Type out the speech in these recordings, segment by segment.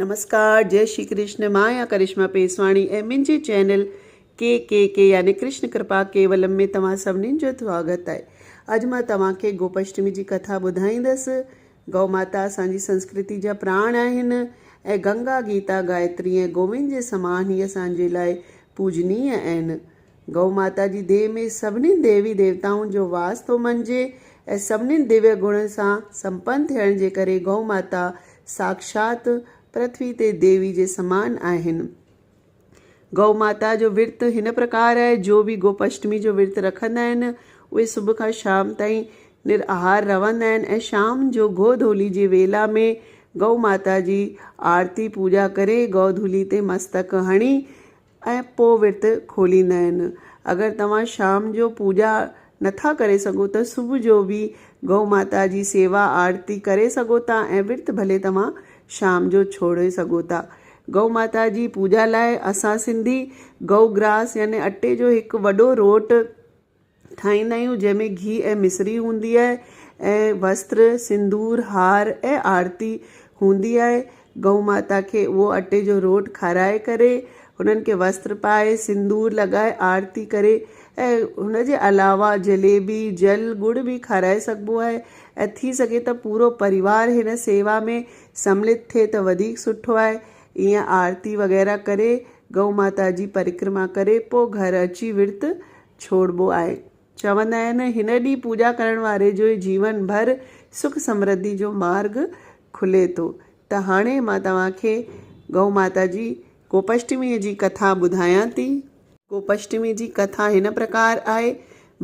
نمسڪار جئي شري ڪرشن مان آهيان ڪرشما پيسواڻي ۽ منهنجي چينل ڪي ڪي ڪي يعني ڪرشن ڪرپا ڪيولم ۾ توهان سڀنين جو سواگت آهي اڄ مان توهان کي گوپ اشٽمي جي ڪٿا ٻڌائيندس گئو ماتا اسان جي سنسڪرتي جا پراڻ آهن ۽ گنگا گيتا گايتري ۽ گووند جي سمان هي اسان جي لاء پوجنيه آهن گئو ماتا جي ديهه ۾ سڀني ديوي ديوتائن جو واس ٿو مڃجي ۽ سڀني دويه گڻن سان سمپن ٿيڻ جي ڪري گئو ماتا ساکشات پرٿوي تي ديوي جي سمان آهن. گئو ماتا جو ورت هن پرڪار آهي، جو به گوپ اشٽمي جو ورت رکندا آهن، اهي صبح کان شام تائين نرآهار رهندا آهن ۽ شام جو گو ڌولي جي ويلا ۾ گئو ماتا جي آرتي پوڄا ڪري گئو ڌولي تي مستڪ هڻي ۽ پوء ورت کوليندا آهن. اگر توهان شام جو پوڄا نٿا ڪري سگهو ته صبح جو به گئو ماتا جي سيوا آرتي ڪري سگهو ٿا ۽ ورت ڀلي توهان شام جو ڇوڙي سگهو ٿا. گئو ماتا جي پوڄا لاء اسان سنڌي گئو گراس يعني اٽي جو هڪ وڏو روٽ ٺاهيندا آهيون جنهن ۾ گيهه ۽ مصري هوندي آهي ۽ وستر، سندور، هار ۽ آرتي هوندي آهي. گئو ماتا کي اهو اٽي جو روٽ کارائي ڪري هنن کي وستر پائي، سندور لڳائي آرتي ڪري ۽ هن جي علاوه جليبي، جل، ڳڙ به کارائي سگهبو آهي ۽ ٿي سگهي ته پورو پريوار هن سيوا ۾ سملت ٿئي ته وڌيڪ سٺو آهي. ائين آرتي وغيره ڪري گئو ماتا جي پرڪرما ڪري پوء گهر اچي ورت ڇوڙبو آهي. چوندا آهن هن ڏينهن پوڄا ڪرڻ واري جو جيون ڀر سک سمرڌي جو مارڳ کلي ٿو. ته هاڻي مان توهان کي گئو ماتا جي گوپاشٽميء جي ڪٿا ٻڌايان ٿي. گوپاشٽمي جي ڪٿا هن پرڪار آهي،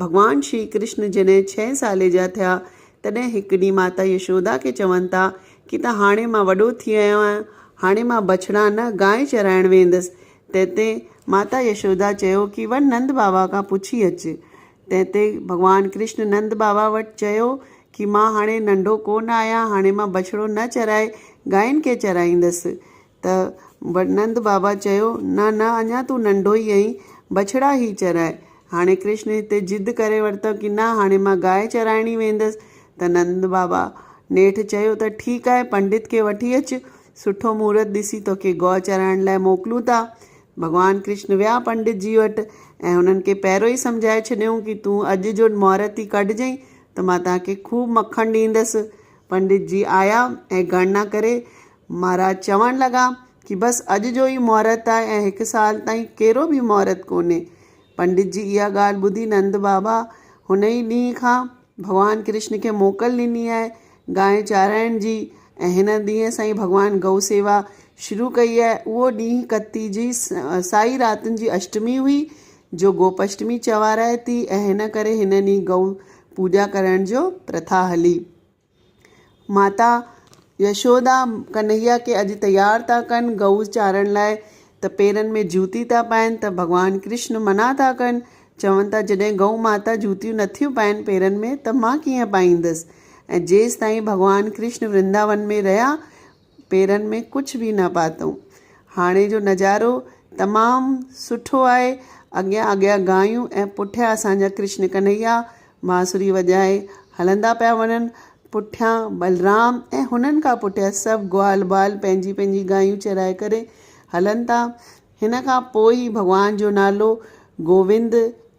ڀڳوان شري ڪرشن جڏهن ڇهين سالي جا ٿيا، تڏهن هڪ ڏينهن ماتا يشودا کي چون ٿا ڪي ته هاڻي مان وڏو ٿي ويو آهيان، هاڻي مان بڇڙا نه گانء چرائڻ ويندس. تنهن تي ماتا يشودا چيو ڪي وڃ نند بابا کان پڇي اچ. تنهن تي ڀڳوان ڪرشن نند بابا وٽ چيو ڪي مان هاڻي ننڍو ڪو نه آهيان، هاڻي مان بڇڙو نه چرائي گانئن کي چرائيندس. ته نند بابا چيو نه نه اڃا تون ننڍو ئي آهين، بڇڙا ئي چرائي. هاڻي ڪرشن هتي ضد ڪري ورتو ڪي نه هاڻي مان گانء چرائڻ ئي ويندس. ته نند بابا نيٺ چيو ته ٺيڪ آهي پنڊت کي وٺي اچ، سٺو مهورت ڏسي توکي گوء چرائڻ لاء موڪلون ٿا. ڀڳوان ڪرشن ويا پنڊت جي وٽ ۽ هنن کي پهريون ئي سمجهائي ڇڏيائون ڪي تون اڄ جو مهورت ئي ڪڍجئين ته مان توهان کي خوب مکڻ ڏيندس. پنڊت جي آيا ۽ گڻنا ڪري مهاراج چوڻ لڳا ڪي بس اڄ جو ئي مهورت آهي ۽ هڪ سال تائين ڪهڙو به مهورت ڪونهي. پنڊت جي اها ڳالهه ٻڌي نند بابا هن ئي ڏينهن کان ڀڳوان ڪرشن کي موڪل ڏني آهي گانء چارائڻ جي ۽ هن ڏينهن سان ئي ڀڳوان گئو سيوا شروع ڪئي آهي. اهو ڏينهن ڪتي جي سائي راتن جي اشٽمي هئي جو گوپ اشٽمي چوارائي ٿي ۽ هن ڪري هن ڏينهن گئو پوڄا ڪرڻ جو پرٿا هلي. ماتا يشودا ڪنهيا کي اڄ تيار ٿا ڪن گئو چارڻ لاء ته پيرن ۾ جوتي ٿا پائن ته ڀڳوان ڪرشن منع ٿا ڪن چون ٿا جڏهن گئو ماتا جوتيون نٿيون پائن پيرن ۾ ته مان ڪيئن پائيندس ۽ جيستائين ڀڳوان ڪرشن ورنداون ۾ رهيا پيرن ۾ ڪجهه به نه پاتئون. هاڻي جو نظارو تمام سٺو آهي. اڳيان اڳيان گايون ۽ پٺيان اسان جا ڪرشن ڪنهيا بانسري وڄائي هلندا پيا وڃن. پٺيان بلرام ۽ هنن کان پٺيان سڀ گوال بال پنهنجي پنهنجي گايون چرائي ڪري هلن ٿا. هن کان پوء ئي ڀڳوان جو نالو گووند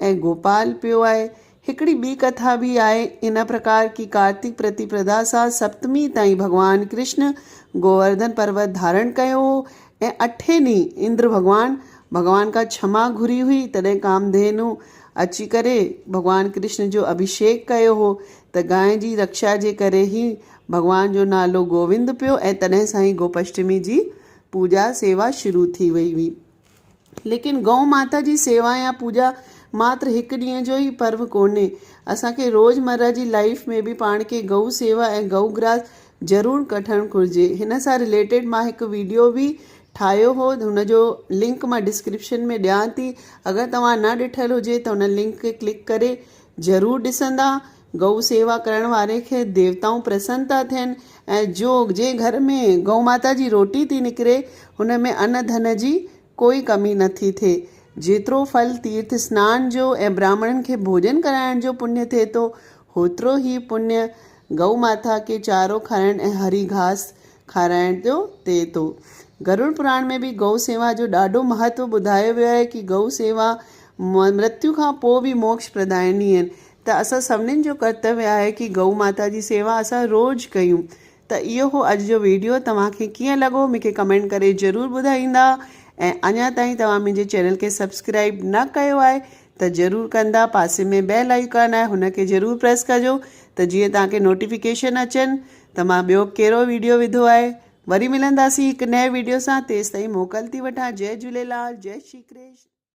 ۽ گوپال پيو آهي. هڪڙي ٻي ڪٿا به آهي ان پرڪار ڪي ڪارتڪ پرتيپردا سان سپتمي تائين ڀڳوان ڪرشن گوورڌن پروت ڌارڻ ڪيو هو ۽ اٺين ڏينهن اندر ڀڳوان ڀڳوان کان ڇما گهري هئي تڏهن ڪامڌينو اچي ڪري ڀڳوان ڪرشن جو اڀيشيڪ ڪيو هو ته گانء جي رڪشا جي ڪري هي ڀڳوان جو نالو گووند پيو ۽ تڏهن سان ئي گوپشٽمي جي پوڄا سيوا شروع ٿي وئي هئي. ليڪن گئو ماتا جي سيوا يا پوڄا ماتر هڪ ڏينهن جو ئي پرو ڪونهي. اسان کي روز مره جي لائيف ۾ به پاڻ کي گئو سيوا ۽ گئو گراس ضرور ڪڍڻ گهرجي. هن سان رليٽيڊ مان هڪ ويڊيو به ٺاهيو هو هن جو لنڪ مان ڊسڪرپشن ۾ ڏيان ٿي اگر توهان نه ڏٺل هجي ته ان لنڪ کي ڪلڪ ڪري ضرور ڏسندا. گئو سيوا ڪرڻ واري کي ديوتائون پرسن ٿا ٿين ۽ جو جنهن گهر ۾ گئو ماتا جي روٽي ٿي نڪري هن ۾ ان ڌن جي ڪوئي ڪمي نه ٿي ٿئي. جيترو ڦل تيرٿ سنان جو ۽ براهمڻن کي ڀوڄن ڪرائڻ جو پڃ ٿئي ٿو هوترو ئي پڃ گئو ماتا کي چارو کارائڻ ۽ هري گاس کارائڻ جو ٿئي ٿو. گرڙ پراڻ ۾ به گئو سيوا جو ڏاڍو مهتو ٻڌايو ويو آهي ڪي گئو سيوا مرتيو کان پوء به موڪش پردائني آهن ته اسان سڀنين جو ڪرتويه آهي ڪي گئو ماتا جي سيوا اسان روز ڪيون ته اهو هو اڄ جو ويڊيو توهان کي ڪيئن لڳو مون کي ڪمينٽ ڪري ضرور ٻڌائيندا ۽ اڃا تائين توهان منهنجي چينل کي سبسڪرائب نه ڪيو آهي ته ضرور ڪندا پاسي ۾ بيل آئيڪان آهي هن کي ضرور پريس ڪجو ته جيئن توهان کي نوٽيفڪيشن اچن ته مان ٻيو ڪهڙو ويڊيو وڌو آهي وري ملنداسين هڪ نئين ويڊيو سان تيستائين موڪل ٿي وٺان جئي جهوليلال جئي شري ڪرشن.